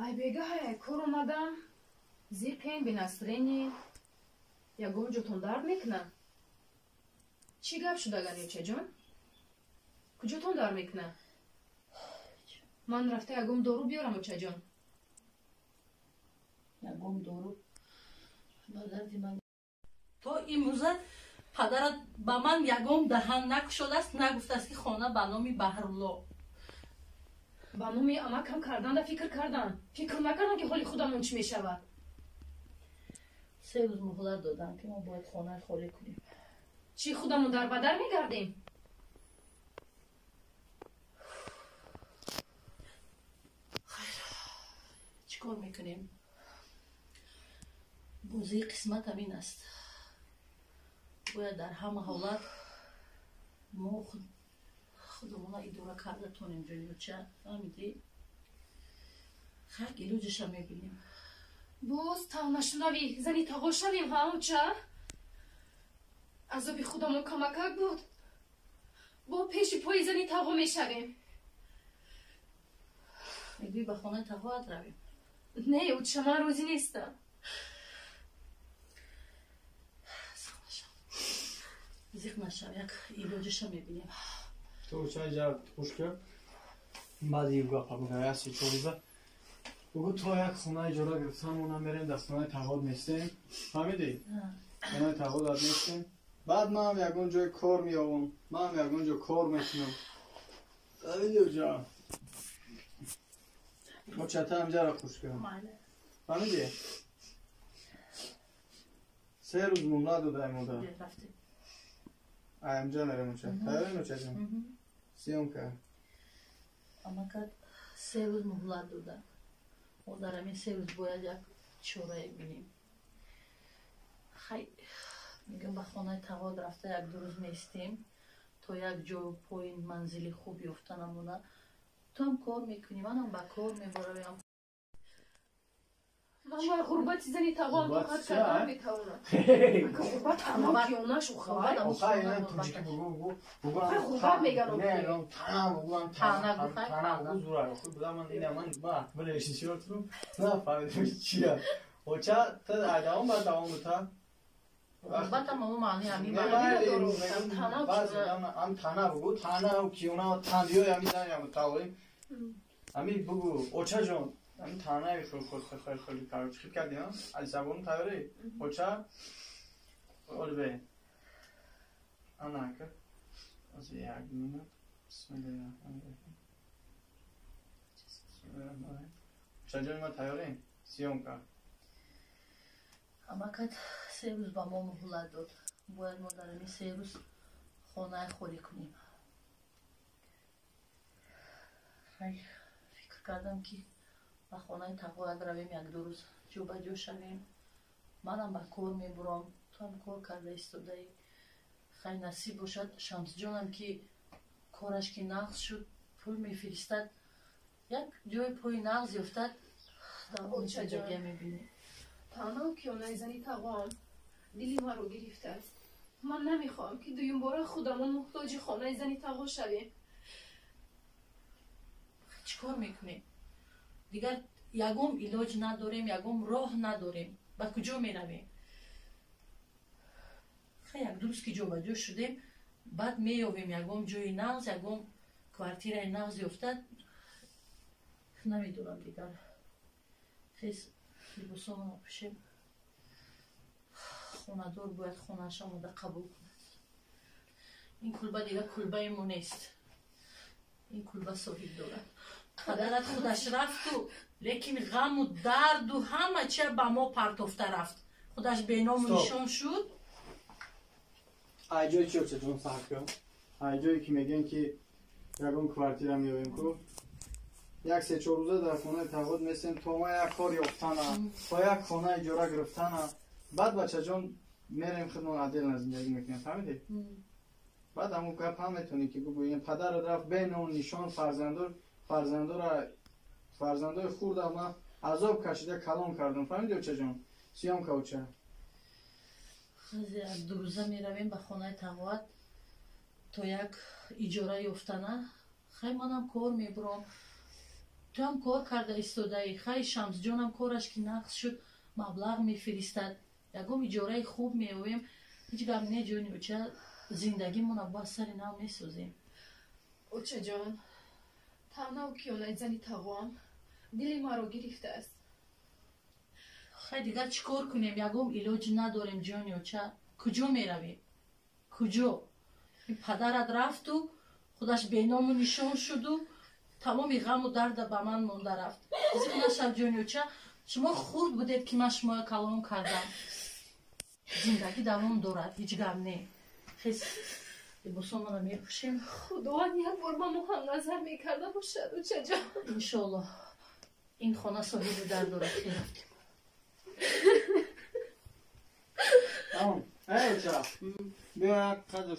Ай бегаҳ кор омадам, зиқем, бенастроение, ягон ҷотон дард мекуна? Чӣ гап шудаган, очаҷон? Куҷотон дард мекуна? Ман рафта ягон дору биёрам, очаҷон. Ягон дору ба дарди ман. То имрӯза падарат ба ман ягон даҳан накушодааст, нагуфтааст, ки хона ба номи Баҳрулло. Ба номи амакам карданда фикр кардан. Фикр накардам, ки ҳоли худамон чӣ мешавад. 3 рӯз муҳлат додам, ки мо бояд хонаи холӣ кунем. Чӣ, худамон дар бадар мегардем? Хайр, чӣ кор мекунем? Бозии қисмат ҳамин аст. Бояд дар ҳама ҳолат мо худамона идора карда тонем, ҷониоча. Фаҳмидӣ? Хайр, илоҷаша мебинем. Боз тавнашунави зани тағо шавем, ҳа, оча? Азоби худамон камакак буд. Бо пеши пои зани тағо мешавем. Мегӯӣ, ба хонаи тағоат равем? Не, оча, ман розӣ нестам. Зиқ нашав, як илоҷаша мебинем. Ту чай ҷа хуш кард. Баъди гапа буга як се чор рӯза. Бугу то як хона иҷора гирифтам, онам мерем дар хонаи тағод местем. Фаҳмидӣ? Хонаи тағодат местем. Баъд манам ягон ҷой кор меёвам. Манам ягон ҷо кор мекунам. Фаҳмидӣ, оча? Оча, та ҳамҷаро хуш кардам. Фаҳмидӣ? 3 рӯз муҳлат додаем ода. Аймҷа мерем, оча. Тайёрем, очаҷон? Съёмка. Амакат 3 рӯз муҳлат дода. Мо дар ҳамин 3 рӯз бояд як чорае бинем. Хай, мегӯям, ба хонаи тағод рафта як ду рӯз меистем, то як ҷою поин манзили хуб ёфта намона. Ту ҳам кор мекунӣ, манам ба кор мебароям. Ман бар ғурбати зани тағоам тоқат кардан метавонам. Ғурбат ҳама киёнашу хай. Охай, тоҷики бугу, бугу, бугу. Хай, ғурбат меган. Не, тана бугу, тана, тана бугу зура. Охи буда ман ина ман ба, бля, режиссёр ту. На, фаҳмидам чия. Оча, та айдавом ба давом бута. Ғурбатам ҳамо маъни ҳамин. Ам тана бугу, тана киёна тандиёи ҳами зани ҳами тағоим. Ами бугу, очаҷон. Ами танаи хел хел хел хел хел короче хит кардем, а? Али забону тайёрӣ? Оча? Олбе. Анака. Аз як минут. Бисмиллаҳир-раҳмонир-раҳим. Бисмиллаҳир-раҳмонир-раҳим. Очаҷон, ма тайёрем? Съёмка. Амакат 3 рӯз ба мо муҳлат дод. Бояд мо дар ҳамин 3 рӯз хонаи холӣ кунем. Хай, фикр кардам, ки ба хонаи тағоят равем, як ду рӯз ҷобаҷо шавем. Манам ба кор мебурам, ту ҳам кор карда истодаӣ. Хай, насиб бошад, Шамсҷонам ки кораш ки нағз шуд, пул мефиристад, як ҷои пои нағз ёфтад, давоми зиндагия мебинем. Таънау киёнаи зани тағоам дили маро гирифтааст. Ман намехоҳам, ки дуюмбора худамон муҳтоҷи хонаи зани тағо шавем. Чӣ кор мекунем? Дигар ягон илоҷ надорем, ягон роҳ надорем. Ба куҷо меравем? Хай, як ду рӯз ки ҷобаҷо шудем, баъд меёбем ягон ҷои нағз, ягон квартираи нағз ёфтад. Намедонам дигар. Хез, либосомонро пӯшем. Хонадор бояд хонааш омода қабул кунад. Ин кулба дигар кулбаи мо нест. Ин кулба соҳиб дорад. Падарат худаш рафту, лекин ғаму дарду ҳама чия ба мо партофта рафт. Худаш беному нишон шуд. Ай ҷои чи, очаҷон, саҳр кун? Ай ҷое ки мегӯем, ки ягон квартира меёбем ку, як се чор рӯза дар хонаи тағод местем, то ма як кор ёфтана, то як хона иҷора гирифтана. Баъд, бачаҷон, мерем, худмон отдельно зиндагӣ мекунем, фаҳмидӣ? Баъд ҳамун гап ҳам метавонӣ ки бигӯем, падарат рафт беном нишон, фарзандор фарзандора фарзандои хурда ма азоб кашида калон кардам, фаҳмидӣ, очаҷон? Съёмка, оча. Як ду рӯза меравем ба хонаи тағоат то як иҷора ёфтана. Хай, манам кор мебурам. Туам кор карда истодаӣ. Хай, Шамсҷонам кораш ки нақс шуд, маблағ мефиристад, ягон иҷораи хуб меоем. Ҳеҷ гап не, ҷони оча, зиндагимона бояд сари нав месозем. Очаҷон, таънаву киёнаи зани тағоам дили маро гирифтааст. Хай, дигар чӣ кор кунем? Ягон илоҷ надорем, ҷони оча. Куҷо меравем, куҷо? Ин падарат рафту худаш беному нишон шуду тамоми ғаму дарда ба ман монда рафт. Зиқ нашав, ҷони оча, шумо хурд будед, ки ман шуморо калон кардам. Зиндагӣ давом дорад, ҳеҷ гап не. Хез, либосомона мепӯшем. Худованд як бор ба мо ҳам назар мекарда бошад, очаҷон. Иншоаллоҳ, ин хона соҳиби дар дорад. Хел, рафтем. Тамом. Эй, оча. Биё як қадр.